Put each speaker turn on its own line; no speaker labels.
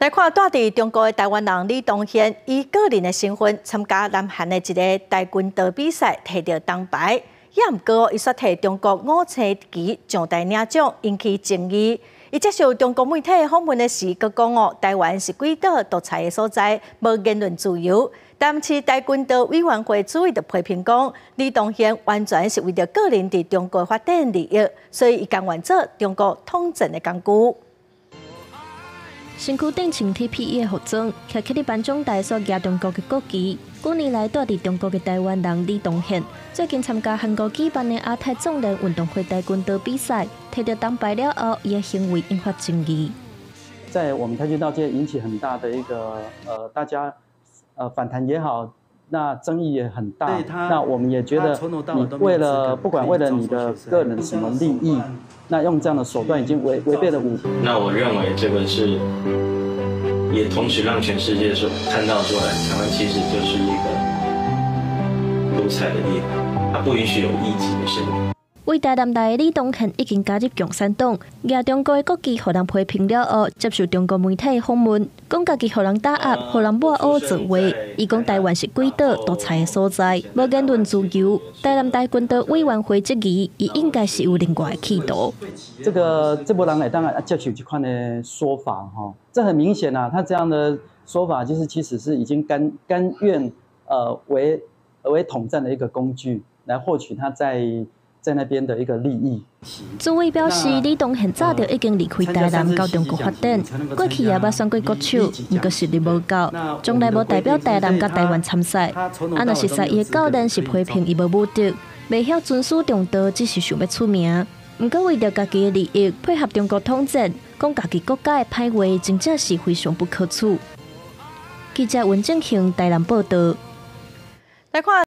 來看蹛佇中國的台灣人李東憲，以個人的身份參加南韓的一个跆拳道比賽，提著銅牌。也毋過，伊煞提中國五星旗上台領獎，引起爭議。伊接受中國媒體訪問的時，閣講哦，台灣是鬼島獨裁的所在，無言論自由。但是跆拳道委員會主委就批評講，李東憲完全是為著個人佇中國發展利益，所以伊甘願做中國統戰的工具。
身軀頂穿 TPE 的服裝，徛起佇頒獎台所舉中國的國旗。幾年來蹛佇中國的台灣人李東憲，最近參加韓國舉辦的亞太總聯運動會跆拳道比賽，提著銅牌了後，伊的行為引發爭議。
在我們跆拳道界引起很大的一個大家反彈也好，那爭議也很大。那我們也覺得，你為了不管為了你的個人什麼利益，那用這樣的手段已經違背了武。
那我認為這個是，也同時讓全世界說看到說，台灣其實就是一個獨裁的地方，它不允許有異己的聲音。
為台南來的李東憲已經加入共產黨，舉中國的國旗予人批評了後，接受中國媒體訪問，講家己予人打壓，予人抹烏做話。伊講台灣是鬼島獨裁的所在，無言論自由。台南跆拳道委員會質疑，伊應該是有另外的企圖。
這個這無人會當接受這款的說法，哈，這很明顯啊，他這樣的說法就是其實是已經甘願為統戰的一個工具，來獲取他在那邊的一個利益。
主委表示，李東憲早就已經離開台南到中國發展，過去也捌選過國手，毋過實力無夠，從來無代表台南佮台灣參賽。啊，若實在伊的教練是批評伊無武德，袂曉尊師重道，只是想欲出名。毋過為著家己的利益，配合中國統戰，講家己國家的歹話，真正是非常不可取。記者溫正興台南報導。
來看。